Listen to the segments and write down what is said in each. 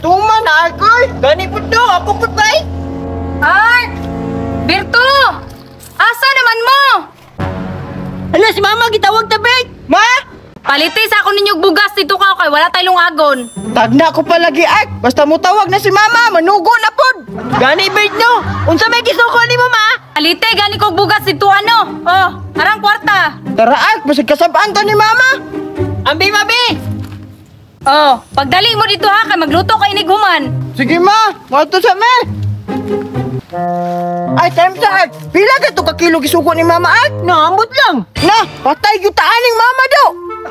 Tuma na ako. Gani pud do, ako pud bay. Art! Berto! Asa naman mo? Hala, si mama gitawag ta, Bert. Ma? Paliti sa ako ninyog bugas dito ka kay wala tayong agon. Tagna ko palagi, Art. Basta mo tawag na si mama, manugo na pod. Gani, Bert, no? Unsa may gisuko nimo, ma? Paliti gani kog bugas dito ano? Oh, arang kwarta. Tara, Art, basig kasabaan ta ni mama. Ambi, mabi. Oh, pagdali mo dito ha kay magluto kay inig human. Sige, ma. Mato sa me. Ay, time sa, Art. Pila ka to ka kilo gisuko ni mama, Art? Naambot lang. Na, patay gyud ta aning mama do.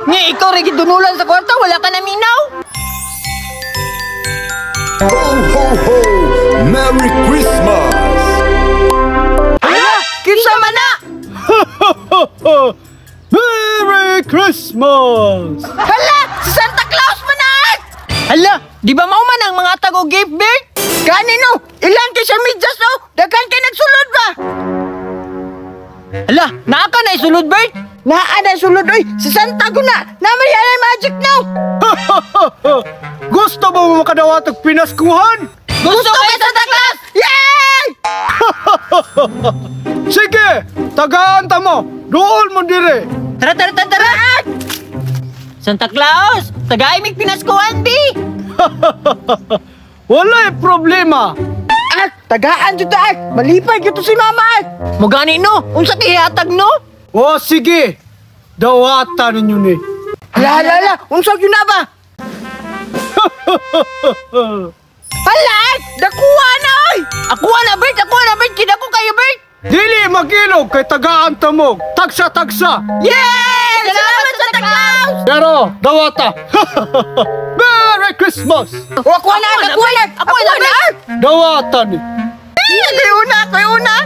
Nga ikaw ra gidunulan sa kwarta, wala ka naminaw. Ho, ho, ho! Merry Christmas! Hala, kinsa man na? Merry Christmas! Hala, si Santa Claus man na! Hala, di ba mao man ang mga tago gift, Bert? Gani no, ilan kay sa medyas no? Daghan kay nagsulod ba? Hala, naa ka na isulod, Bert? Naa na isulod, oy. Si Santa guna, na may anay magic no. Gusto mo makadawat og pinaskuhan? Gusto kay Santa Claus! Yay! Sige, tagaan ta mo. Duol mo dire. Tara, tara, tara, tara! Santa Claus, tagay mig pinaskuhan, bi! Walay problema. Ah, tagaan jud ta, ah. Malipay jud to si mama, ah. Mo gani no, unsa kay hatag no? O sige, dawatan ninyo ni. Hala, hala, hala, unsa gyud na ba? Hala, ah, dakuha na oy. Akuha na, Bert, akuha na, Bert, kidako kayo, Bert. Dili magilog kay tagaan ta mo. Tagsa-tagsa. Yay! Salamat, Santa Claus! Pero dawata. Merry Christmas. O, akuha na, akuha na, akuha na, Bert. Dawata ni. Eh, kayo una, kayo una.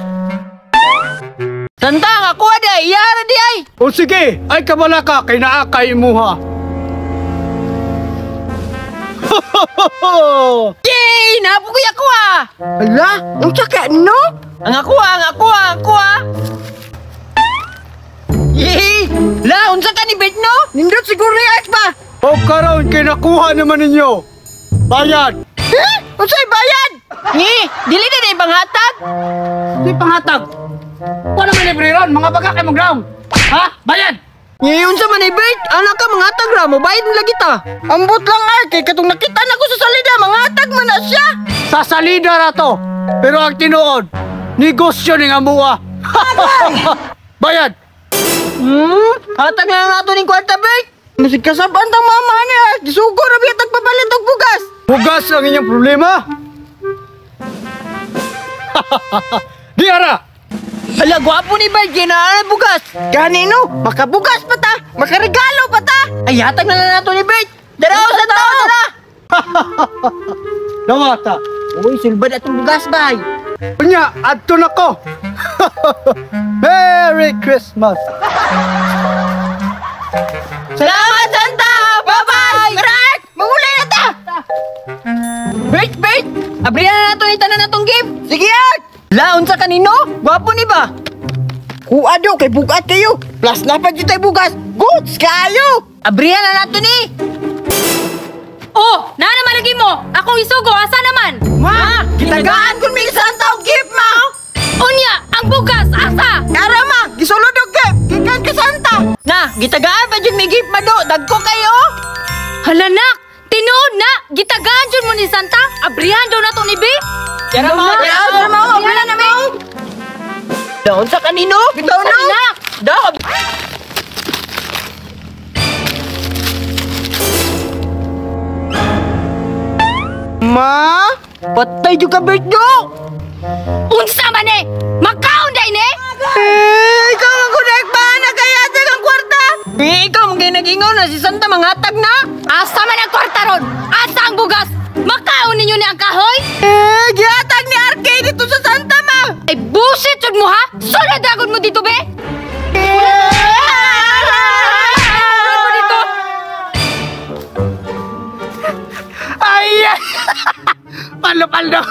Santa, akuha di ay, iyara di ay. O sige, ay kabala ka kay naa kay imuha. Yay! Napukoy ako ah! Hala, unsa ka no? Ang ako ah, ang ako ah, ang ako ah! Yay! La, unsa ka ni Bert no? Nindot siguro ni Art ba? O karon kay nakuha naman ninyo. Bayad. Eh? Unsay bayad? Ni, dili na na ibang hatag. Di panghatag. Wala man libre ron, mga baga kay mong ground. Ha? Bayad. Ni, unsa man ni Bert? Anak ka mga hatag ra, mo bayad lagi ta. Ambot lang Art kay katong nakita nako sa salida, mga hatag man na siya. Sa salida ra to. Pero ang tinuod, negosyo ni nga mua. Bayad. Hatag na lang nato ning kwarta, Bert. Masig kasaban tang mama ni Art. Gisugo ra biya tagpapalit og bugas. Bugas ang inyong problema. Di ara. Hala, gwapo ni Bert, kaya bugas. Ganino, makabugas pa ta, makaregalo pa ta. Ay, hatag na lang nato ni Bert. Dara, sa tao, dara. Dawata. Uy, sulbad atong bugas, bay. Unya, adto na ko. Merry Christmas. Salamat, Santa! Bye-bye! Tara, mangulay na ta! Bert, Bert! Abrihan na nato ni tanan natong gift. Sige, Art! La, unsa kanino? Gwapo ni ba? Kuha do, kay bugat kayo. Plus na pa tayo bugas. Goods kayo! Abrihan na nato ni! Oh, naa naman lagi mo. Akong isugo asa naman? Ma! Gitagaan kun mi Santa og gift, ma! Unya, ang bugas asa? Ara, ma! Gisulod og gift! Gikan ka Santa! Na, gitagaan pa jud mi gift, ma do! Dagko kayo! Hala nak, tinuod na. Gitagaan jud mo ni Santa. Abrihan daw nato ni B. Tara, ma! Tara, tara, ma! Abrihan na, ma! Daon sa kanino? Bitaw na! Nak, Daw! Ma! Patay jud ka, Bert, do! Unsa man eh? Makaon day ni? Eh, ikaw ang kunak ba? Nagayatag ang kwarta! Eh, ikaw ang ginagingaw na si Santa manghatag na! Asa man ang kwarta ron? Asa ang bugas? Makaon ninyo ni ang kahoy? Eh, gihatag ni RK dito sa Santa, ma! Ay busit jud mo ha? Sulod agad mo dito be? Sulod mo dito. Ay! Palo-palo.